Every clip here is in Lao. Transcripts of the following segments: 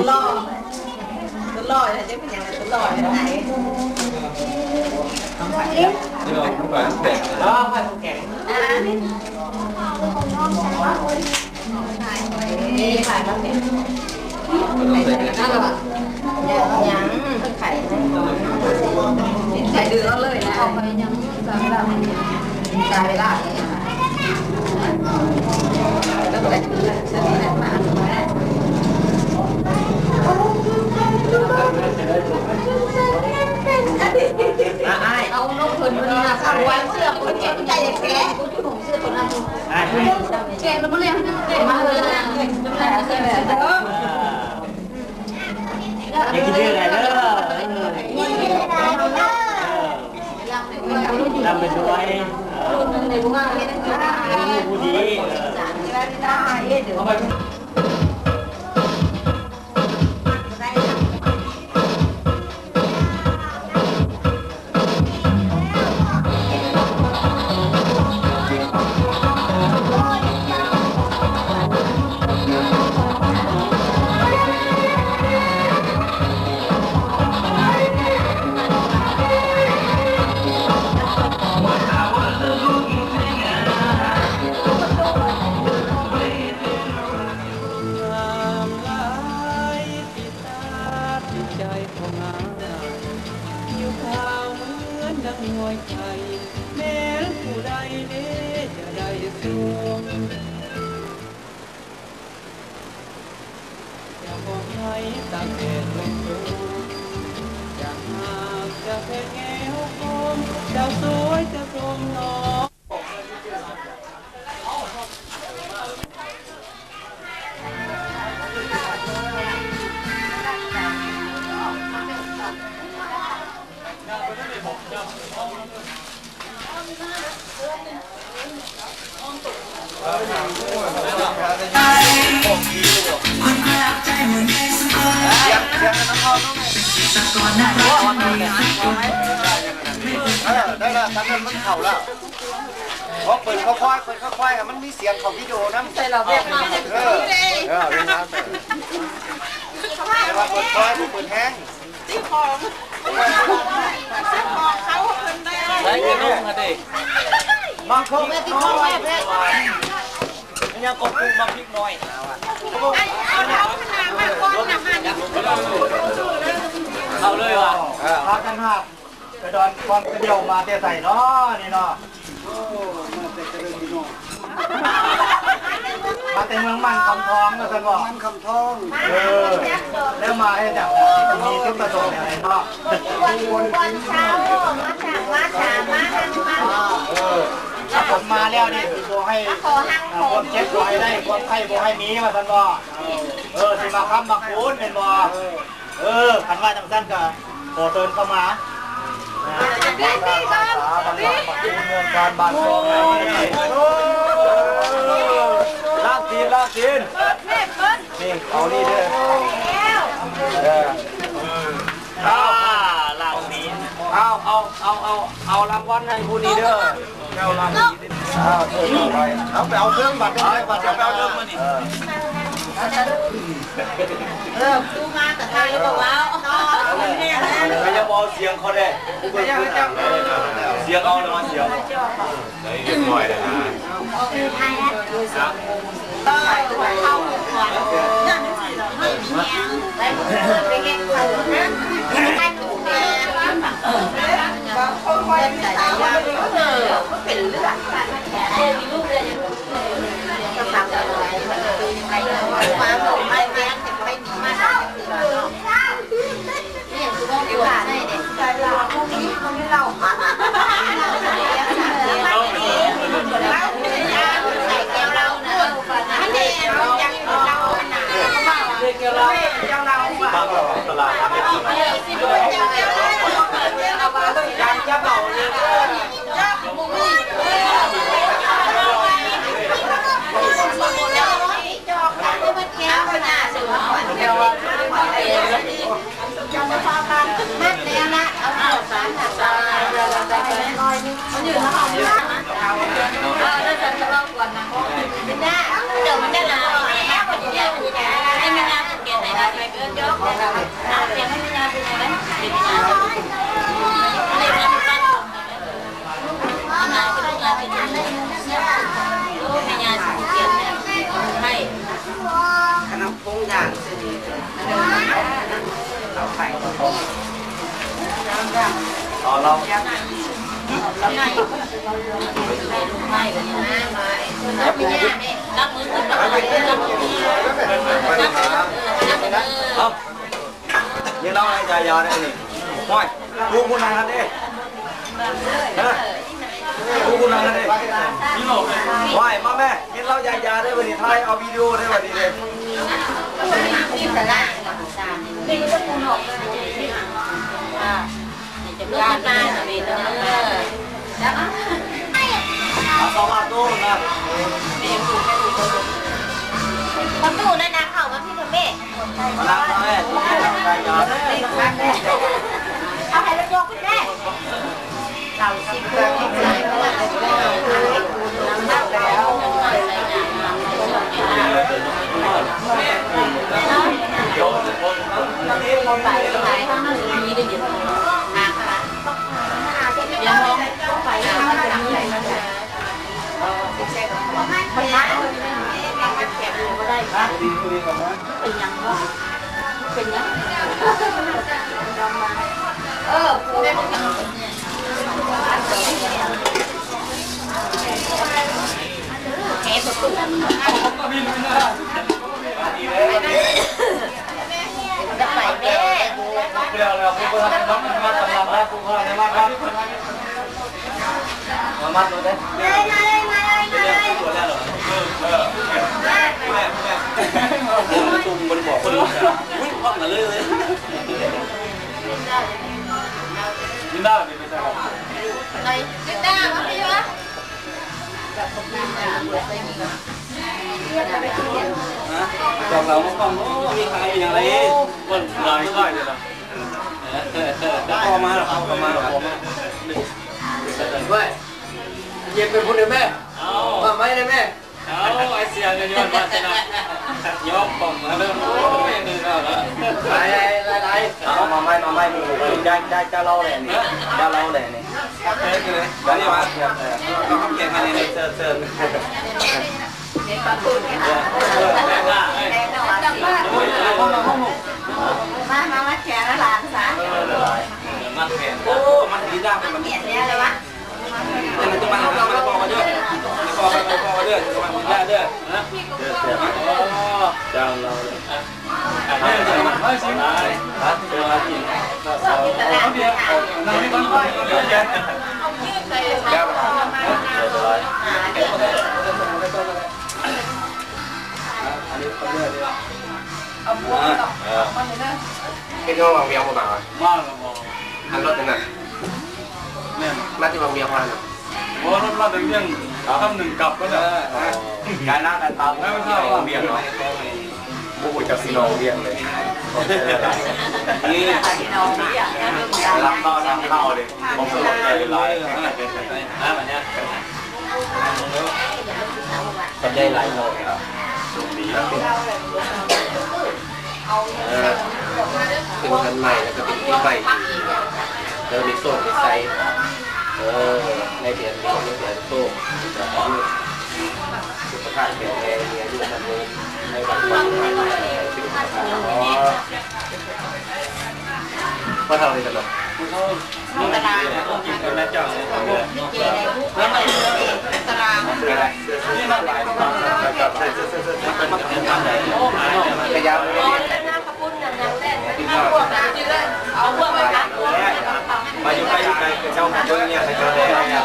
หล่อ ตัวหล่อเนี่ยจะเป็นยังไง ตัวหล่อเนี่ยไหน อ่า นี่ถ่ายมาเป็น ยัง ยัง ไข่ ใส่ดื้อเอาเลยนะ ຢ່າຄິດເດີ ໄດ້ເດີ ເອີ ເອີ ລ່ຳໄປດ້ວຍ ເອີ ຜູ້ດີ ເອີ ເອົາໄປ. ເອີ ໄດ້ແລ້ວ ທາງນັ້ນມັນເຂົ້າແລ້ວ. ເອົາເປີດຄ່ອຍໆ ເປີດຄ່ອຍໆ ໃຫ້ມັນມີສຽງເຂົ້າວິດີໂອນຳ. ໃສ່ລາວແບບມາ ເອີ ເອີ ເປັນງານ ແຕ່ວ່າເປີດຄ່ອຍ ບໍ່ເປີດແຮງ. ຕິດຂອງ ຕິດຂອງເຂົາເພິ່ນໄດ້ ໃສ່ກະດຸງຫັ້ນເດ້ ມາຄົບ ຕິດຂອງແມ່ເພັດ ຍັງກໍປຸງມາພິກໜ້ອຍ ເອົາເລີຍວ່າ ເອີ ພາກັນຫາບ ກະດອນຄອນກະດຽວມາແຕ່ໃສເນາະນີ້ເນາະ? ໂອ້ ມາແຕ່ເມືອງໝັ້ນຄຳທອງ ວ່າຊັ້ນບໍ? ໝັ້ນຄຳທອງ ເອີ ແລ້ວມາເຮັດຫຍັງ? ມີຈຸດປະສົງຫຍັງເນາະ? ເອີ ມາແລ້ວນີ້ ຂໍໃຫ້ ອ່າ ຄວາມເຈັບບໍ່ໃຫ້ໄດ້ ຄວາມໄຂ້ບໍ່ໃຫ້ມີ ວ່າຊັ້ນບໍ? ເອີ ຊິມາຄ້ຳມາຄູນແມ່ນບໍ? ເອີ ຄັນວ່າຈັ່ງຊັ້ນກະຂໍເຊີນເຂົ້າມາ ເຮືອນຊານບ້ານຊ່ອງ ລ້າງຕີນ ລ້າງຕີນ ນີ້ ເອົານີ້ເດີ ເອີ ອ່າ ລ້າງຕີນ ເອົາ ເອົາ ເອົາ ເອົາ ເອົາລາງວັນໃຫ້ຜູ້ນີ້ເດີ. ເອົາ ເອົາ ເອົາໄປເອົາເຄື່ອງບັດ ເອົາໄປເອົາເຄື່ອງມານີ້ ເອີ ເອີ ຜູ້ມາກະຖ່າຍແລ້ວກະເວົ້າ ກະຢ່າເວົ້າສຽງເຂົາແດ່ ສຽງເອົານະ ສຽງ ໄດ້ຮຽບຮ້ອຍແລ້ວນະ. ໂຄງຮ່າງຊື່ນີ້ ເອົາໄປ ເອົາລອງ ເອົາ ນີ້ລາວໃຫ້ຢາຢາໄດ້ນີ້ ໂອ້ຍ ລູກຜູ້ນັ້ນຫັ້ນເດ້ ຮະ ລູກຜູ້ນັ້ນຫັ້ນເດ້ ນີ້ໂລກເດ້ ວ້າຍ ມາແມ່ ເຫັນລາວຢາຢາໄດ້ບັດນີ້ ຖ່າຍເອົາວິດີໂອໄດ້ບັດນີ້ເດ້ ນີ້ກໍຜູ້ນອກເດີ ນີ້ຈະມາເດີ ເອົາເຂົ້າມາຕູ້ນະ ປະຕູນັ້ນນະ ເຂົ້າມາພີ້ເຖາະແມ່ ມັນມາ ມັນມາແຂກຢູ່ບໍ່ໄດ້ ເປັນຫຍັງວະ ເປັນຫຍັງ ເອີ ແມ່ ໄປແມ່ ມາມັດໂລດເດ້ ເປັນຫຍັງຄືຕົວແລ້ວເນາະ ເອີ ເອີ ແມ່ ແມ່ ແມ່ ຕຸ້ມບໍ່ໄດ້ບອກເພິ່ນ ອຸ້ຍ ພ້ອມກັນເລີຍ ເລີຍ ລິນດາ ໄປໃສລະ ລິນດາ ມາພີ້ວະ ຮະ ບອກລາວມາກ່ອນ ໂອ້ ມີຂາຍອີ່ຫຍັງລະ ເອີ ເພິ່ນຫຼາຍ ຫຼາຍເລີຍລະ ເອີ ເອີ ເອີ ເຂົ້າມາລະ ເຂົ້າມາລະ ເຂົ້າມາ ເວີຍ ເຢັບໄປພຸ້ນເດີແມ່ ເອົາ ມາໄວ້ເດີແມ່ ເອົາ ໄອ້ເສຍກໍຍ້ອນວາສະໜາ ຍອມປ້ອງມາເດີ ໂອ້ຍ ເດີເນາະ ຫຼາຍ ຫຼາຍ ຫຼາຍ ເອົາ ມາໃໝ່ ມາໃໝ່ ໝູ່ ຈາ ຈາ ຈາເລົ່າແຫຼະນີ້ ຈາເລົ່າແຫຼະນີ້ ເຊີນເລີຍ ເຊີນເລີຍ ເຊີນ ເຊີນ ມາ ມາ ມາແຂນຫຼານຊະ ເອີ ຫຼາຍ ມາແຂນ ໂອ້ ມັນດີດາ ມັນແຂນແລ້ວລະວະ ເຈົ້ານາຍຈະມາຫາ ມາພໍ້ກັນເດີ ມາພໍ້ກັນເດີ ມາພໍ້ກັນເດີ ມາກິນຢາເດີ ຮະ ເດີ ເດີ ເຈົ້າລາວ ເຮັດນ້ອງວາງວຽງບໍ່ມາວະ? ມາແລ້ວບໍ່? ອັນລົດນັ້ນນະ? ແມ່ນ. ມາແຕ່ວັງວຽງມານະ? ບໍ່, ລົດມາແຕ່ວຽງ ຄັນໜຶ່ງກັບແລ້ວ. ການນາກັນຕາມ ແລ້ວມັນເຂົ້າວັງວຽງເນາະ. ບໍ່ຮູ້ຈັກຊິນ້ອງວຽງເລີຍ. ນີ້ ຮັບເຂົ້ານຳເຂົ້າເດ້. ບໍ່ເຂົ້າໃຈຫຼາຍ. ນະ ບັດນີ້ ຂອບໃຈຫຼາຍເນາະ. ເອີ ເປັນເຮືອນໃໝ່ ແລ້ວກໍເປັນປີໃໝ່ທີ່ດີເນາະ. ເອີ ມີໂຊກມີໄຊ. ເອີ ໃນເດືອນນີ້ມີແຕ່ໂຊກ ສຸຂະພາບແຂງແຮງ ມີອາຍຸໝັ້ນຍືນ ໃນວັນຄວາມໝາຍ ໃນຊີວິດຂອງເຮົາເນາະ. ພໍ່ເຖົ້ານີ້ກັນເນາະ. ຕະຫຼາດ ຕະຫຼາດ ມາຢູ່ໃກ້ໆ ເຈົ້າມາເບິ່ງເມຍເຂົາເຈົ້າແດ່.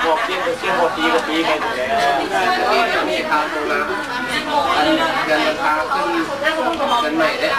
ບອກເຈັດກໍເຈັດ ບອກປີກໍປີໄປ. ເດືອນມັນພາຂຶ້ນເຮືອນໃໝ່ເດ້.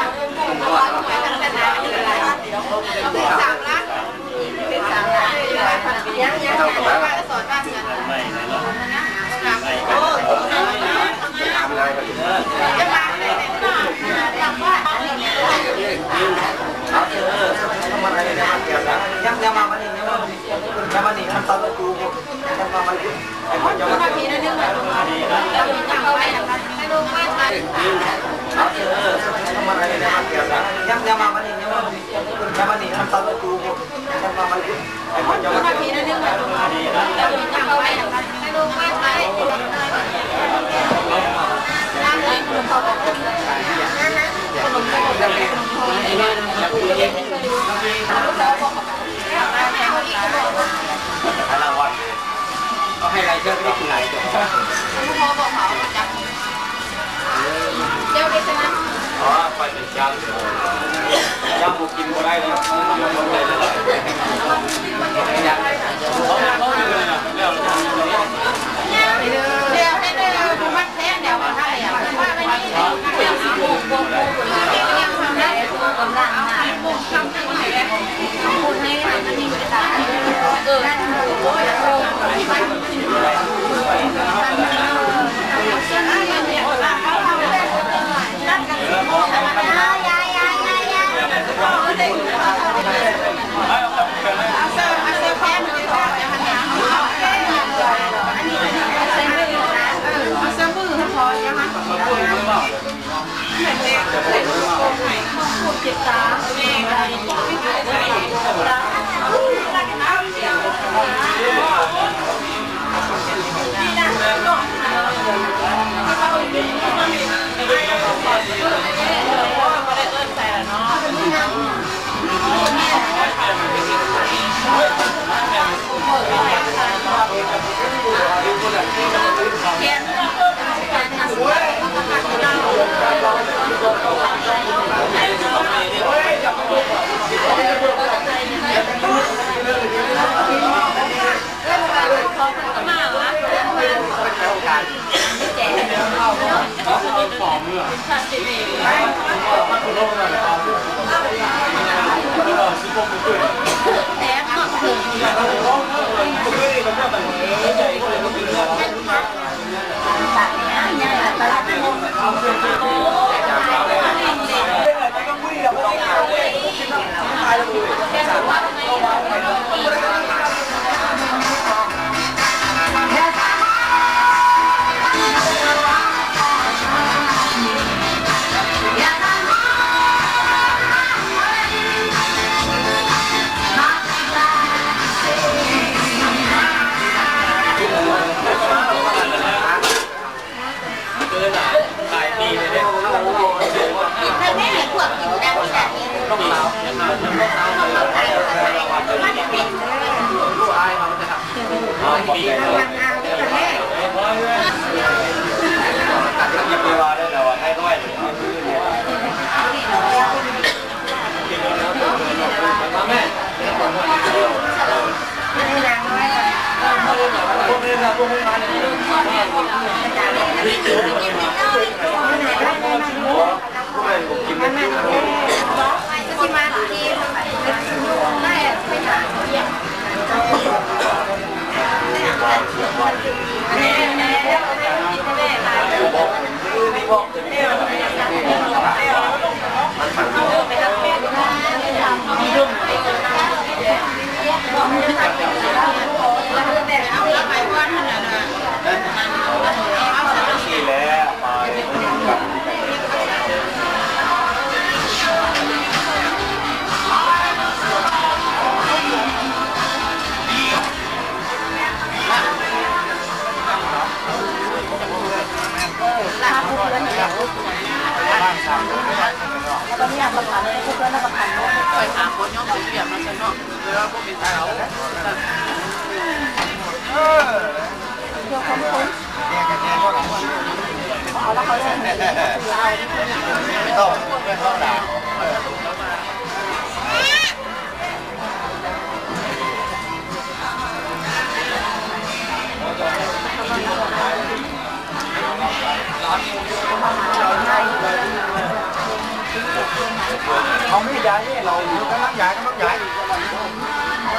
ເຮົາມີຢາຍນີ້ ເຮົາກຳລັງຢາຍ ກຳລັງຢາຍ ກຳລັ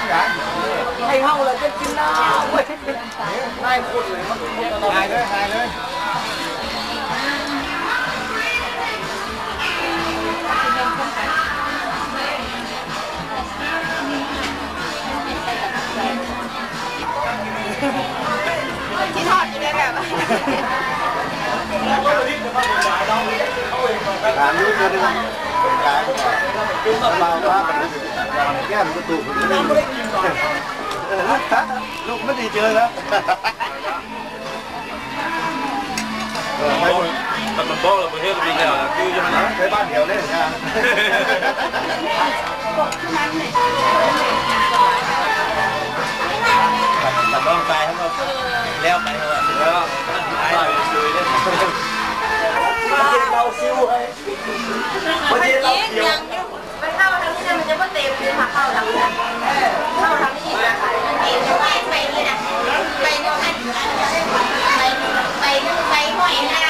ງຢາຍ ໃຫ້ເຮົາລະຈະກິນນ້ຳເວີຍ. ຄິດຮອດຢູ່ເດ້ແບບ ຖາມຢູ່ເທື່ອໜຶ່ງ ເປັນຫຍັງ ເປັນຫຍັງ ເປັນຫຍັງ ແກ້ມປະຕູ ເອີ ລູກມັນດີເຈີນະ. ເອີ ໄປ ຄັນມັນບອກແລ້ວບໍ່ເຮັດ ມີແລ້ວຄືຢູ່ຫັ້ນນະ ໄປບ້ານດຽວເລີຍນະ. ຄັນນ້ອງຕາຍເຮົາກໍແລ້ວໄປ ເຮົາວ່າ ເອີ ຕາຍເລີຍ ເອົາຊິວໃຫ້. ມັນຍິງຍັງຢູ່ ມັນເຂົ້າທາງນີ້ນະ ມັນຈະບໍ່ເຕັມເລີຍ ຖ້າເຂົ້າທາງນີ້ນະ ເອີ ເຂົ້າທາງນີ້ນະ ເຫັນໄປນີ້ນະ ໄປນຳກັນ ໄປ ໄປ ໄປຫ້ອຍນາ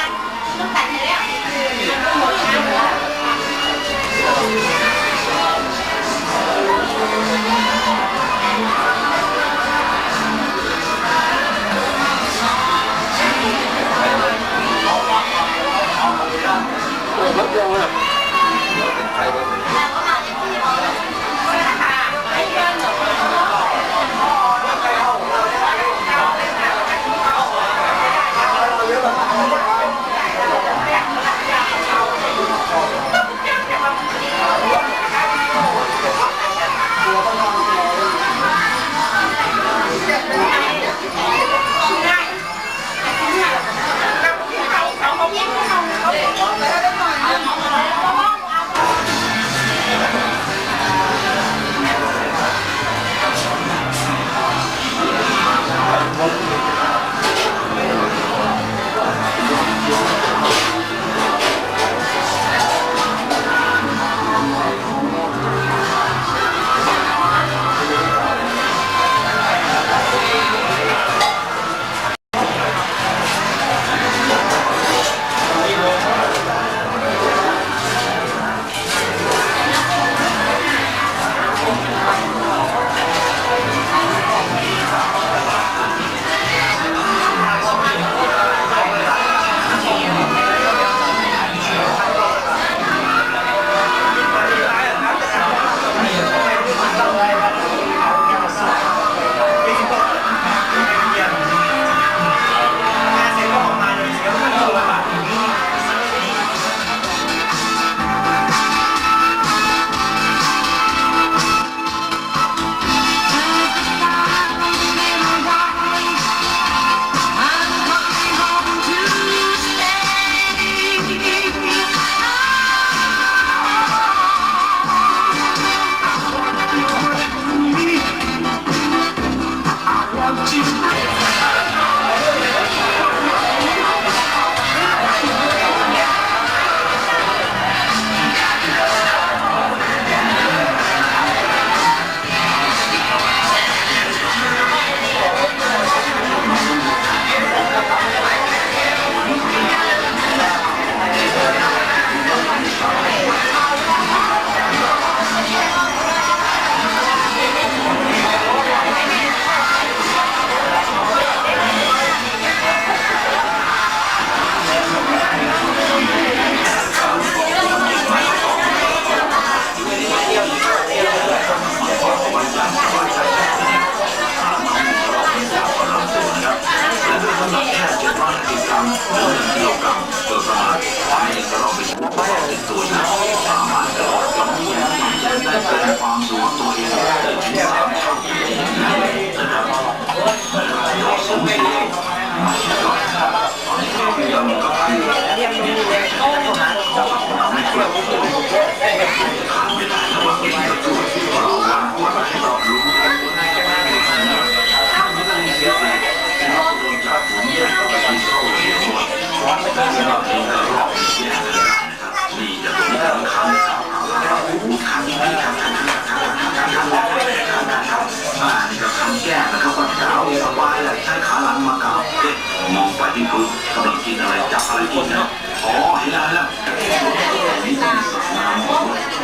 ອ່າ ນີ້ກໍຄັນແກ້ວນະຄັບ ກໍຈະເອົາສະບາຍແລ້ວ ໃຊ້ຂາຫຼັງມາກາບເກັບ ມອງໄປທີ່ພື້ນ ກຳລັງກິນອະໄລ ຈັບອະໄລກິນນະ. ອໍ ເຫັນແລ້ວ ເຫັນແລ້ວ ນີ້ຄືສັດນ້ຳ ເອີ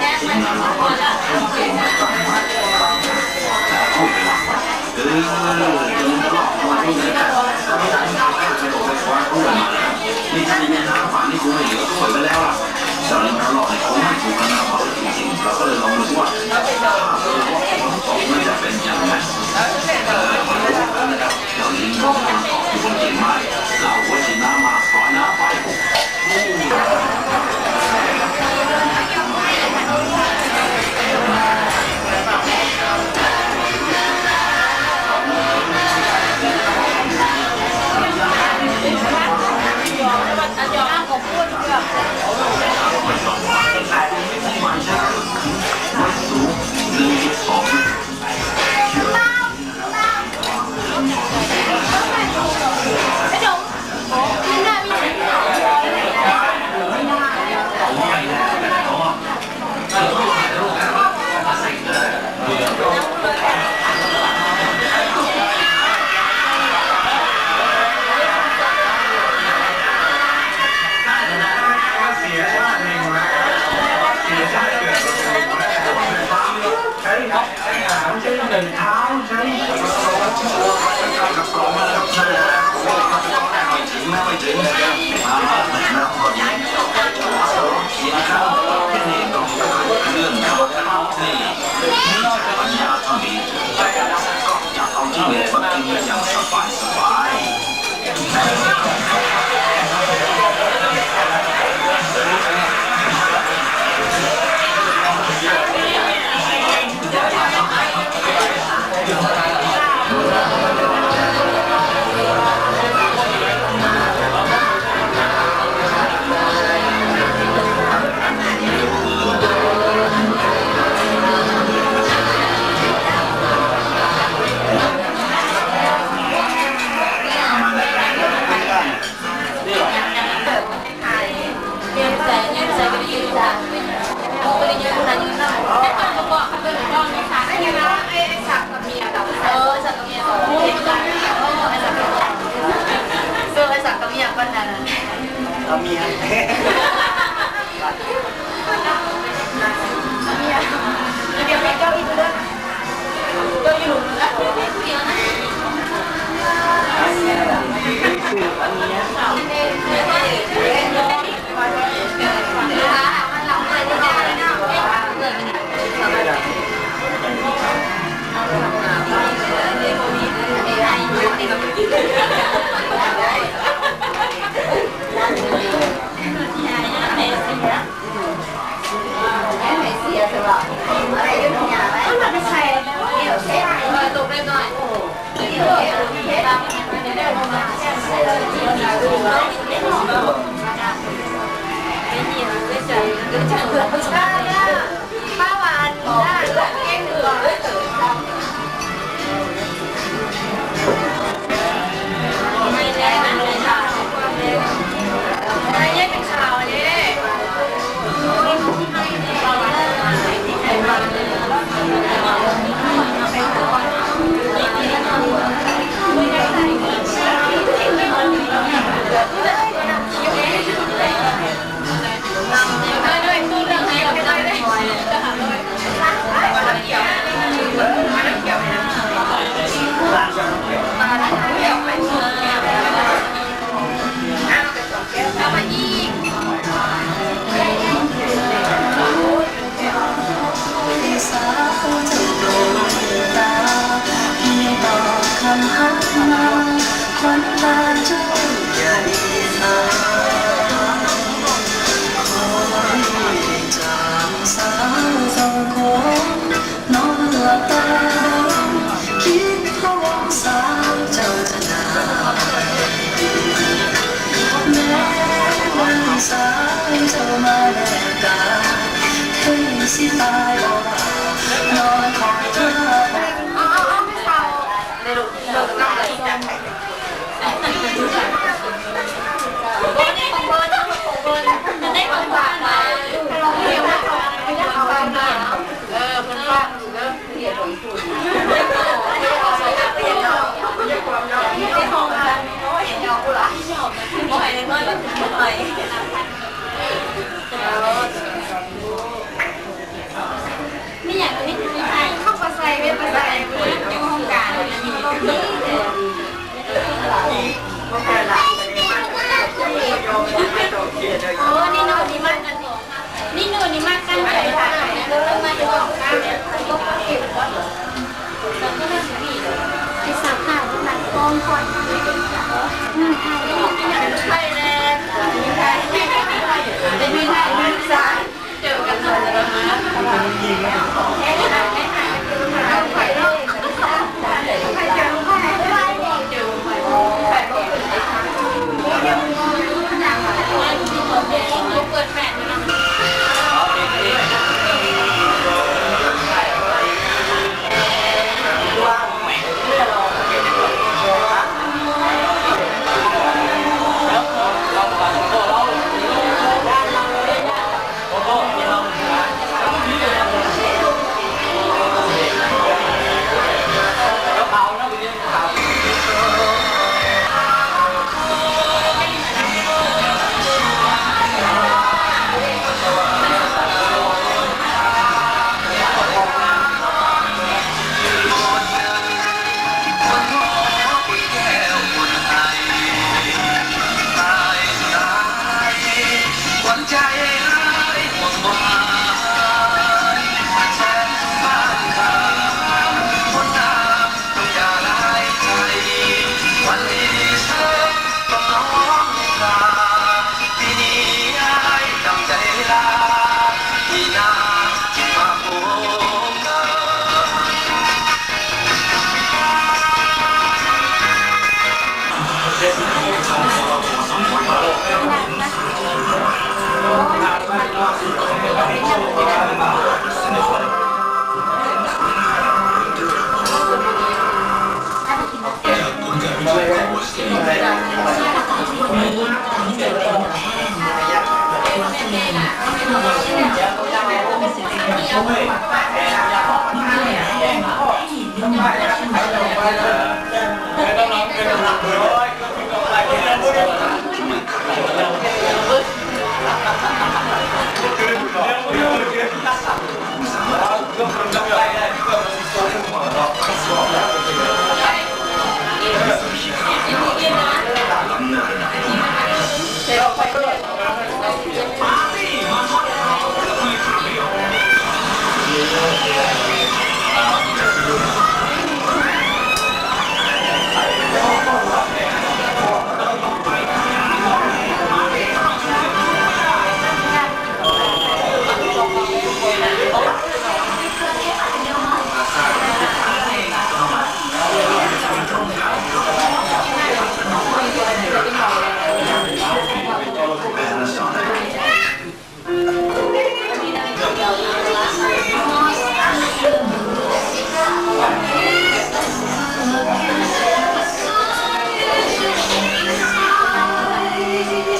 ຈະມີຕະຫຼອດ ນີ້ຖ້າໄດ້ຍິນນາງປານນີ້ ຄົງໄດ້ເຫຼືອຖ້ວຍໄປແລ້ວລະ. ດາວລິງທະເລາະໃຫ້ຄົນໃຫ້ຖືກຂະໜາດເບົາຈິງໆ ລາວກໍເລີຍລອງເບິ່ງວ່າ ຖ້າເກີດວ່າຝົນຕົກມັນຈະເປັນຈັ່ງໃດ. ເອີ ມາດູກັນນະຄັບ ດາວລິງກໍກຳລັງເກາະຢູ່ບົນເກງໄມ້ ລາວຫົວຖິ້ມນ້ຳມາ ສອຍນ້ຳໄປ. ເປັນເທ້າໃນກະຊວງ ກະຊວງ ກະຊວງ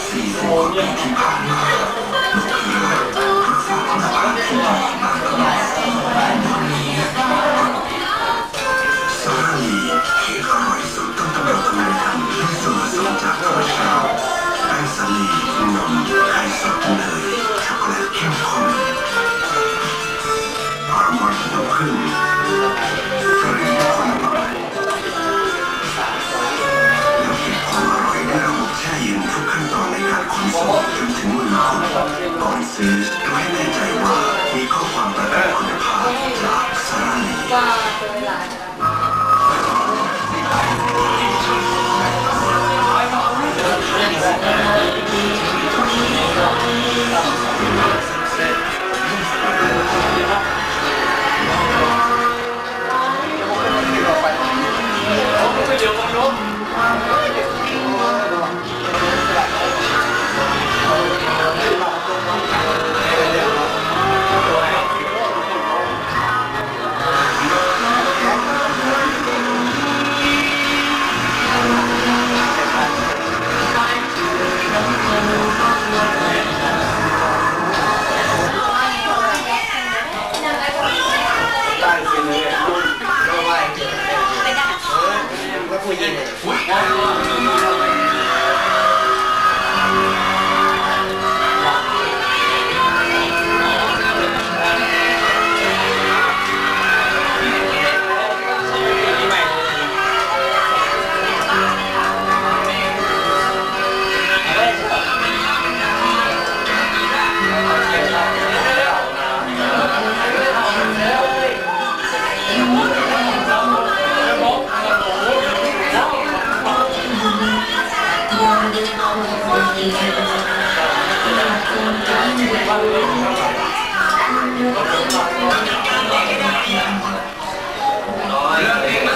สี่สิบกว่าปีที่ผ่านมา นกพิราบ สาหร่ายอเมริกัน ได้ส่วนผสมจากธรรมชาติ แป้งสาลี นม ไข่สด เนย ช็อกโกแลตเข้มข้น อาลมอนด์ น้ำผึ้ง หรือผลไม้ แล้วเก็บความอร่อยด้วยระบบแช่เย็นทุกขั้นตอนในการขนส่งจนถึงมือคุณ ก่อนซื้อ ดูให้แน่ใจว่ามีข้อความประกันคุณภาพจากสาหร่าย เลิกเองนะ